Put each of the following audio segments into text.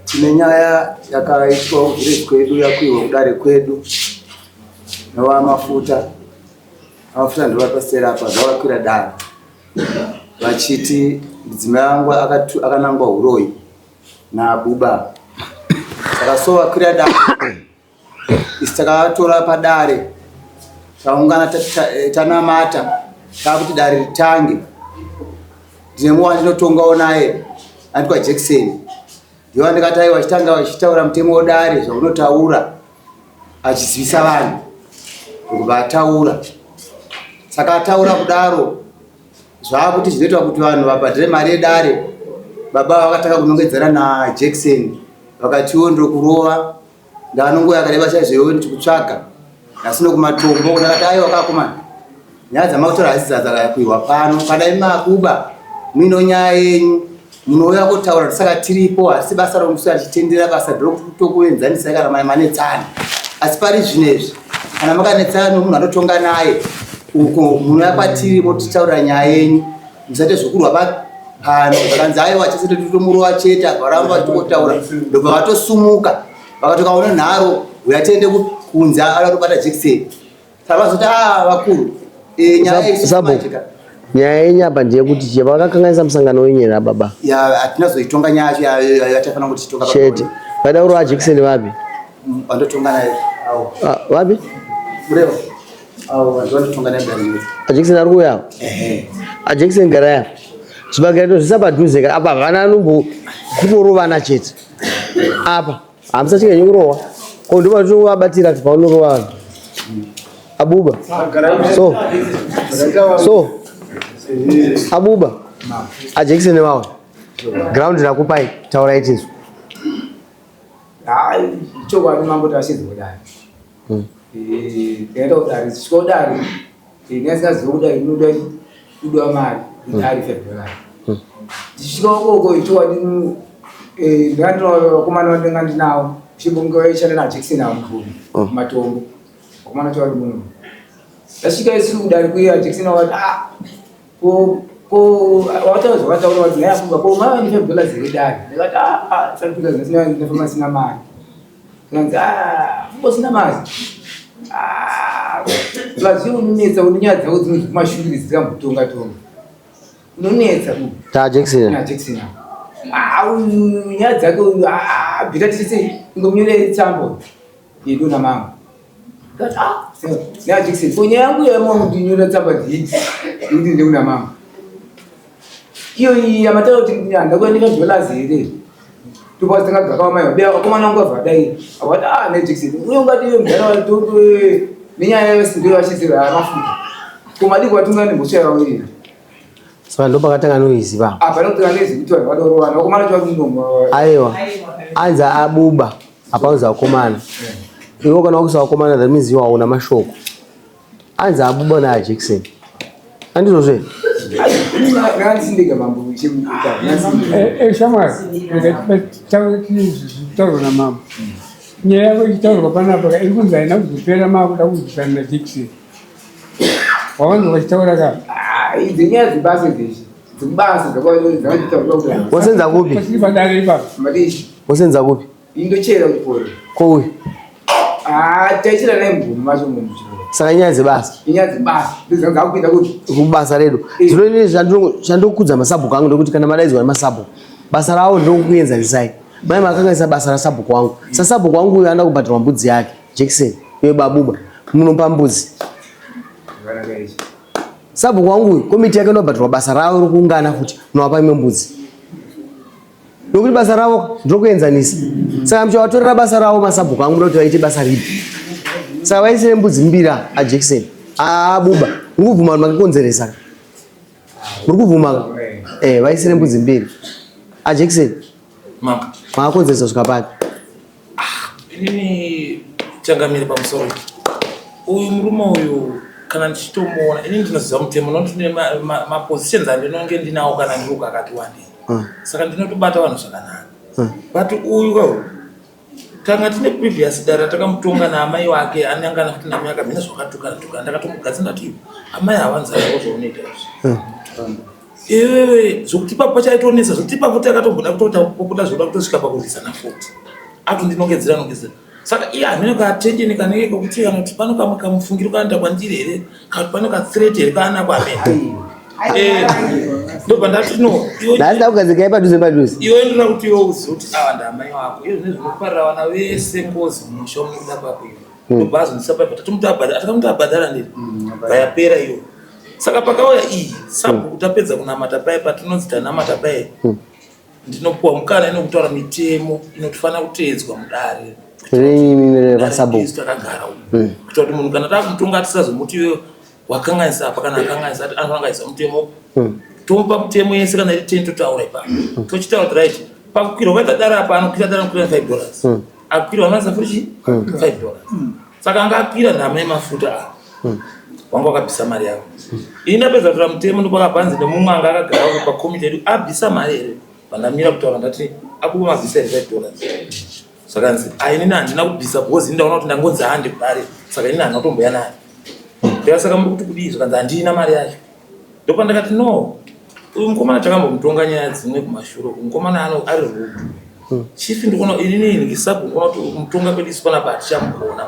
Tine nyaya yakaitwa kuvillage kwedu yakuiwa kudare kwedu nevamafuta. Amafuta ndivo vari apa zvavakwira dare vachiti mudzimai wangu akanangwa huroyi nabuba. Saka so vakwira dare isu takatora padare taungana tanamata takuti dare ritange. Ndine mumwe wandinotongawo naye anitwa Jackson, ndiye wandikati aiwa chitanga vachitaura mutemo wedare zvaunotaura achizivisa vanhu ndokubva ataura. Saka ataura kudaro zvaakuti zvinoitwa kuti vanhu vabhadhare mari yedare. Baba vakatanga kunongedzana naJackson vakatiwo ndokurova ndanonguva yakareba chaizvo iwe ndichikutsvaga asi nokumatombo ndakati aiwa kakomana nyaya dzamakutora hasi dzadzakakuiwa pano kana imi makuba muino nyaya yenyu munouya kutaura tisaka tiripo hasi basa romusi achitendera basa ndokutokuenzanisai kana manetsana asi pari zvino izvi kana makanetsana nomunhu anotonga naye uko munouya kwatiri motitaurira nyaya yenyu musaite zvokurwa pano zvakanzi aiwa chese totomurova chete akaramba vachitotaura ndobva vatosumuka vakatoka une nharo uya tiende kunze ada kutobata jekiseni saka vazoti a ah, vakuru eh, nyaya nyaya yenyu apa ndeyekuti che vakakanganisa musangano wenyu here ababa hatinazoitonga nyaya yacho yatafanira kuti titonga chete vaida kurova jekiseni vapi vandotonga naye ah, vapi mureva Jackson ari kuuya Jackson gara ya zvibagera tozvisa padhuze ka apa vana anombo kutorovana chete apa hamusachinganyi kurohwa ko ndo vatovabatira paunorova vanhu abuba so so abuba ajackson vawa ground rakupai taurai tinzwa chokwadi mambo tashedza kudai hmm. eh, tikaenda kudare tisvika kudare eh, ndingasingazive kudare inoda kudiwa mari kudare february hmm. tichisvika ukoko chokwadi eh, ndanga vakomana vandanga ndinawo chimbonge vaishanda najackson avo muvhumi hmm. matombo vakomana chokwadi muno tasvika isu kudare kuya jackson vakati ah ko ko wataura zvawataura wati nhai afunga ko mava ne five dollars here dare ndakati ah, ah five dollars ndasina ndafamba sina mari kanzi ah fumbo sina mari ah plus iwe unonetsa une nyaya dzako dzimwe dzekumashure dzikambotonga tonga unonetsa ta Jackson na Jackson ah uyu nyaya dzake uyu ah bhita tise ingomunyore tsambo yedu namama ko nyaya yangu yamwandinyora tsamba dzii kuti ndekuna mama iyo iyi yamataura kuti ndakuendeka dollars here topasingagaka mai vabeya vakomana vangu vabva vadai avati ah nejekiseni uye ungati iwe mudhara watoto nenyaya yose ndiyo vachizira mafuta ko madii kuvatunga nemhosva yavo iyi saka ndopakatanga noizi pa apa nokutanga noizi kuti vanhu vadorovana vakomana chavanonoma aiwa anzi abuba apaunzi vakomana iwe kana wakusa vakomana that means iwe hauna mashoko anzi abuba naajackson andizvozvo here shamwari taurwa namambo nyaya yako ichitaurwa panapa iri kunzi haina kuzopera maakuda kuzwisana najackson wavanzwa vachitaura ka idzi nyaya dzebasa dzeshe dzekubasa dzakataurwa wosenza kupi padare ipapo wosenza kupi indochera kuchikoro ko uyu ah taichera naye mugumi macho munhu saka inyaya dzebasa inyaya dzebasa ndozvakuenda kupi kubasa redu eh. zvino ini zvandokudza masabhuku angu ndekuti kana madaidzwa nemasabhuku basa ravo ndinokuenzanisai mai makanganisa basa rasabhuku wangu sasabhuku wangu uyu anoda kubhadharwa mbudzi yake Jackson iwe babuba munopa mbudzi sabhuku wangu uyu komiti yake inobhadharwa basa ravo rokuungana futi munovapa imwe mbudzi nokuti basa ravo ndokuenzanisa saka muchavatorera basa ravo masabhuku angu kuti vaite basa ripi saka vaisire mbudzi mbira ajackson abuba muri kubvuma kuti makakonzeresa muri kubvuma eh vaisire mbudzi mbiri ajackson makakonzeresa kusvika papi ah, inini changamire pamusoro uyu murume uyu kana ndichitomuona inini ndinoziva mutemo nokuti ndine mapositions andinonge ndinawo kana ndiri uko akati wandei hmm. saka ndinotobata vanhu zvakanaka hmm. but uyu ka tanga tine previous dare takamutonga naamai wake anangana futi namai akamhina zvakatukana tukana ndakatomugadzi ndati amai havanzaiwo zvaunoita izvi hmm. Iwewe zvokuti ipapo pachaitonetsa zvokuti ipapo takatomboda kutopopota zvoda kutosvika pakurwisana futi. Atondinongedzera nongedzera. Saka iye hameno kaattention kanenge kokuti kana kuti pano kamwe kamufungiro kanoita kwandiri here kana kuti pano kathreat here kaanako amene. Eh, ndobva ndati no. Nhasi ndakugadzika padhuze padhuze. Iwe ndoda kuti iwe uzive kuti ava ndamai wako. Iye zvine zvinoparira vana vese ngozi mumusha unoda pako iwe. Ndobva azondisa paipa tatomuti abhadhara atakamuti abhadhara ndiri. Vayapera iyo. Saka pakauya iyi sabhuku tapedza kunamata paye patinonzi tanamata paye ndinopuwa mukana inokutaura mitemo inotifanira kuteedzwa mudare vasabhuku takagara umu kuitira kuti munhu kana taakumutonga tisazomuti iwe wakanganisa apa kana akanganisa anofanira kuisa mutemo tomupa mutemo yese kana iri ten totaura ipapo tochitaura kuti right pakukwirwa kwaita dare apa anokwira dare anokwira $5 akwirwa anoisa futi chi $5 saka anga akwira nhama yemafuta apa wanga wakabvisa mari yavo ini ndapedza kutora mutemo ndopakabva nzi nemumwe anga akagara pakomiti yedu abvisa mari here vandamira kutaura ndati akupa mabvisa here $5 saka nzi ainini handina kubvisa because ini ndaona kuti ndangonzi hande kudare saka inini handina kutomboya nayo ndika saka muri kuti kudii zvikanzi handina mari yacho ndopandakati no uyu mukomana takambomutonga nyaya dzimwe kumashure uku mukomana ano ari rude chief ndikuona inini ndisabu ndikuona kuti mutonga kwedu isu panapa hatichamugona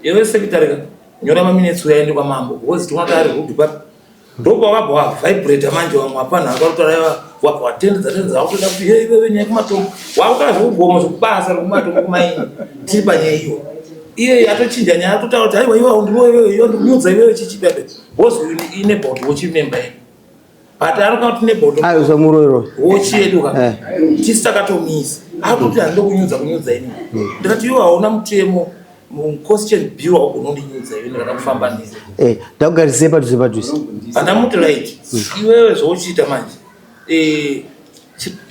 iwe secretary ka nyora maminutes uya aende kwamambo because tikuona kuti ari rude papi ndopawabva wavibrata manje vamwe hapana akakutora iva wabva watendedza tendedza wakutoda kuti hey iwewe nyaya yekumatombo wakutora zvekugoma zvekubasa rekumatombo kumaini tiri panyaya iyo iye atochinja nyaya atotaura kuti aiwa iwe ndiwe iwewe iwe ndikunyudza iwewe chichipepe because uyu inebot wochimemba yedu but anoka kuti nebot ayo zvamuroiro wochi yedu ka tisi takatomisa akuti handinokunyudza kunyudza ini ndikati iwe hauna mutemo muquestion bill wako unondinyudza iwe ndikada kufamba nini Eh, ndakugarisei padhuze padhuze. Andamuti right iwewe zvauchiita manje eh,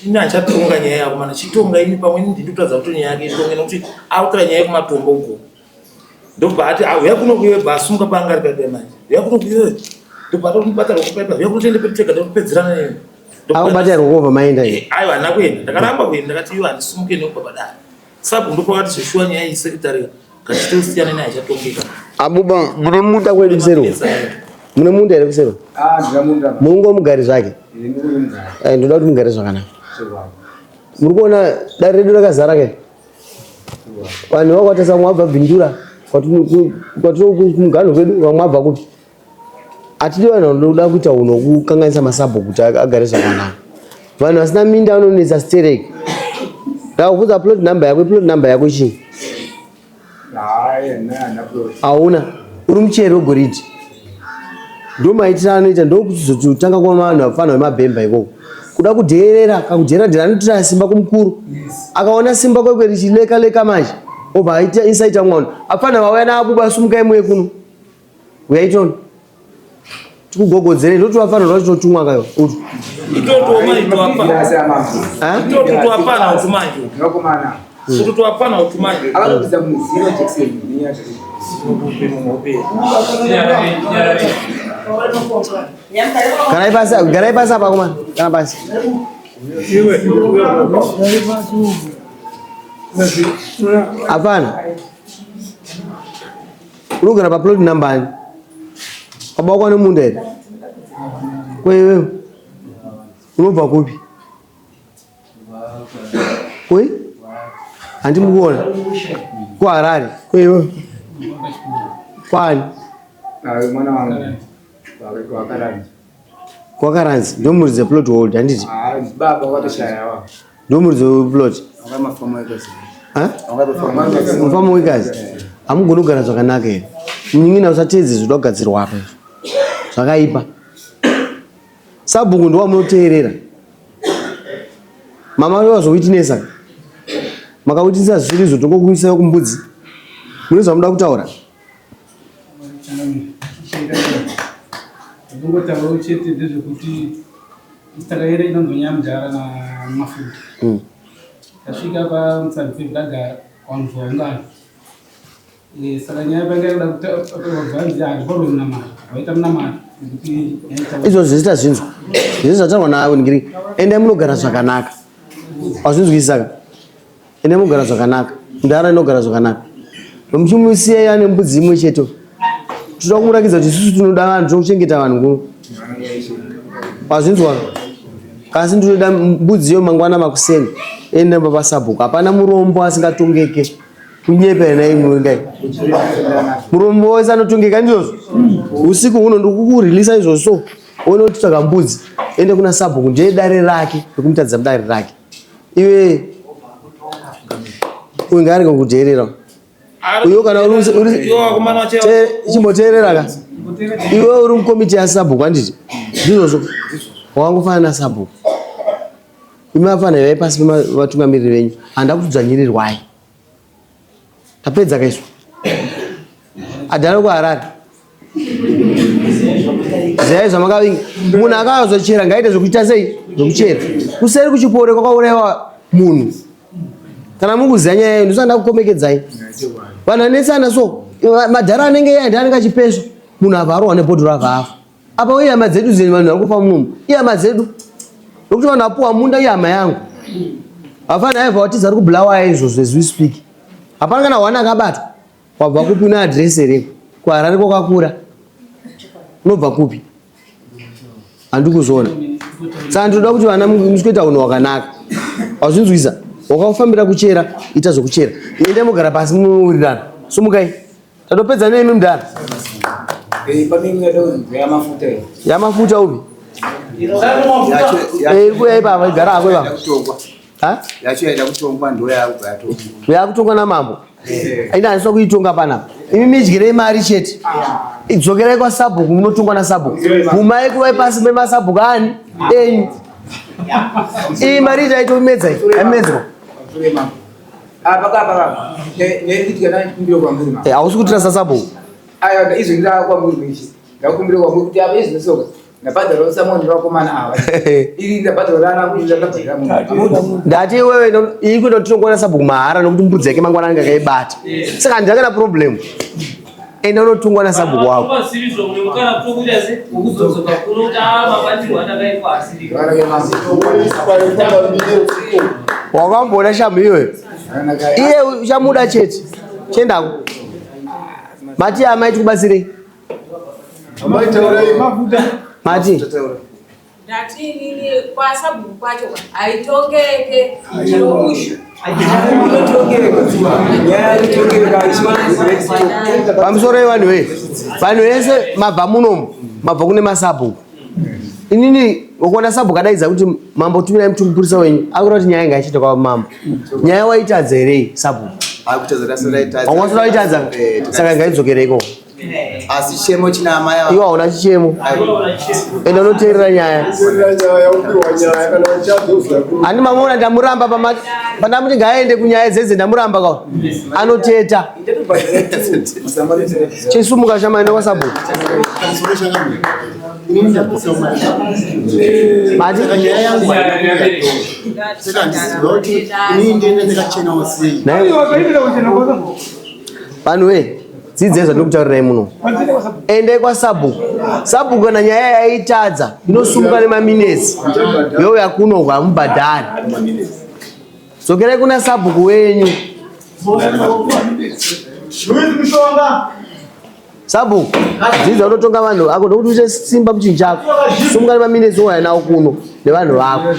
ini handichatonga nyaya yako mana chitonga ini pamwe ini ndindikutadza kuti nyaya yake itonge nekuti akutora nyaya yekumatombo uko ndobva ati ah, uya kuno kuiwe bva asumuka paanga ari paipai manje uya kuno kuiwe ndobva atokubata ruoko paipai uya kuno tiende pedu tega ndokupedzerana newe Akubata ruoko bva maenda Eh, aiwa handina kuenda ndakaramba kuenda ndakati iwe handisumuke nekubva padare Sabhuku ndopakati zveshuwa nyaya iyi secretary kachitosiyana naye achatongeka. Abuba mune munda kwedu kuseri uko? Mune munda here kuseri uko? Ah, ndina munda. Mungo mugari zvake. Eh, Eh, ndoda kuti mugare zvakanaka. Muri kuona dare redu rakazara ke? Vanhu vakwatasa vamwe vabva Bindura, kwatiri kumuganho kwedu vamwe vabva kupi? Hatidi vanhu vanoda kuita unhu hwekukanganisa masabhuku kuti agare zvakanaka. Vanhu vasina minda vanonetsa stereki. Ndakubvunza plot number yako, plot number yako chii? Hauna. Uri mucheri wegoridhe. Ndomaitiro anoita ndokuzotanga kuva vanhu vafana vemabhemba ikoko. Kuda kudheerera, kakudheerera dheerera anotora simba kumukuru. Akaona simba kwekwe richileka leka manje. Obva aita insight mwana. Afana vauya naabuba sumukai muye kuno. Uyai tione. Tikugogodzere ndotovafanirwa tinotumwa kayo. Utu. Itoto manje twapa. Ha? Itoto twapana utu manje. Vakomana. Utu twapana utu manje. Akatopinda muzino Jackson nenyaya Garai pasi, garai pasi apa komana. Kana pasi. Hapana. Unogara paplot number ani? Baba wako ane munda here? Kwewe unobva kupi? Kwe? Handi mukuona? KuHarare. Kwewe? Kwani? Mwana wangu wakaranzi. Kwakaranzi ndomuridzi plot hold handiti? Ah, baba wakatoshayawa. Ndomuridzi weplot. Mufamo wekazi. Hamugoni kugara zvakanaka here? Munin'ina usateedze zvinoda kugadzirwa apa izvi. Zvakaipa. Sabhuku ndowamunoteerera. Mama vavo vazowitnessa. Makawitnessa zvisiri izvo tongokuisai kumbudzi. Mune zvamunoda kutaura? Ndingotaurawo chete ndezvekuti takaera inonzi nyamudhara namafuta. Tasvika pamusanzi tagara vanhu vaungana. Eh, saka nyaya panga yakuda kuti handiparwe munamato vaita munamato nekuti yaita Izvozvo zvese tazvinzwa. Zvese zvataurwa naavo ndikiri. Endai munogara zvakanaka. Wazvinzwisisa ka? Ende mugara zvakanaka. Ndara inogara zvakanaka. Muchimusiyai ane mbudzi imwe chete. Tinoda kumurakidza kuti isusu tinoda vanhu, tinochengeta vanhu kuno. Wazvinzwa? Kasi ndinoda mbudzi iyo mangwana makuseni enda baba sabhuku. Hapana murombo asingatongeke. Kunyepa ena imwe ngai. Murombo wese anotongeka ndizvozvo. Usiku huno ndikukureleasa izvozvo so. Uone kuti tsvaga mbudzi. Ende kuna sabhuku ndiye dare rake rekumutadza mudare rake. Iwe uyu ngaarege kudheerera. Uyo kana uri chimboteerera ka. Iwe uri mukomiti yasabhuku handiti? Ndizvozvo. Wakangofanana nasabhuku. Imi vafana ivai pasi pevatungamiriri venyu. Handa kudzvanyirirwai. Tapedza kaisu. Adhara kuHarare. Ziyai zvamakavinga. Munhu akazochera ngaite zvekuita sei? Zvekuchera. Kuseri kuchipore kwakauraiwa munhu. Kana mukuziva nyaya iyo ndisanda kukomekedzai. Vanhu anetsana so madhara anenge iye anenge achipeswa. Munhu abva arohwa nebhodhoro abva afa. Apa uye hama dzedu dzeni vanhu vari kufa munomu. Ihama dzedu. Nokuti vanhu vapuwa munda ihama yangu. Hapana aibva watiza ari kuBulawayo izvozvo as we speak. Hapana kana one akabatwa. Wabva kupi une address here? KuHarare kwakakura. Unobva kupi? Handi kuzviona. Saka ndinoda kuti vana musikuita unhu hwakanaka. Wazvinzwisa? Wakafambira kuchera, ita zvekuchera. Endai mogara pasi munowirirana. Sumukai. Tatopedza nemi mudhara. Yamafuta upi? Iri kuya ipapa, igara hako ipapa. Ha? Yacho yaida kutongwa ndo yakubva yatongwa. Yakutongwa namambo. Ina handiswa kuitonga panapa. Imi midyirei mari chete. Idzokerai kwasabhuku munotongwa nasabhuku. Bvumai kuvai pasi pemasabhuku ani enyu. Iyi mari ita aitomedza iyi. Aimedzwa. Hausi kutira sasabhuku. Ayo izvi ndakwamuri ichi. Ndakumbira kwamuri kuti apa izvi soka. Ndabhadhara samoni vakomana ava. Iri ndabhadhara rana kuti ndabhadhara munhu. Ndati iwewe iri kuita kuti tinogona sabhuku mahara nokuti mbudzi yake mangwana anenge akaibata. Saka handina kana problem. Enda unotungwa nasabhuku wako. Wakamboona shamhu iyoyo? Iye uchamuda chete. Chiendako. Mati amai tikubatsirei. Mati. Ndati inini kwasabhuku kwacho haitongeke chinokusha. Pamusoro yevanhu vee. Vanhu vese mabva munomu mabva kune masabhuku. Inini ukaona sabhuku adaidza kuti mambo tumirai mupurisa wenyu akuda kuti nyaya ngaichiite kwa mambo. Nyaya waitadza here sabhuku? Wakwanisa waitadza saka ngaidzokere ikoko. Asi chichemo china amai ava. Iwe hauna chichemo. Enda unoteerera nyaya. Handi mamuona ndamuramba pandamuti ngaaende kunyaya dzedze ndamuramba ka. Anoteta. Chisumuka chamaenda kwasabhuku. Mati vanhu we dzidzai zvandiri kutaurirai muno. Endai kwasabhuku. Sabhuku kana nyaya yaitadza inosumuka nemaminetsi youya kuno hamubhadhari. Dzokerai kuna sabhuku wenyu. Sabhuku, dzidza unotonga vanhu vako ndokuti uite simba muchinhu chako. Sumuka nemaminetsi wouya nawo kuno nevanhu vako.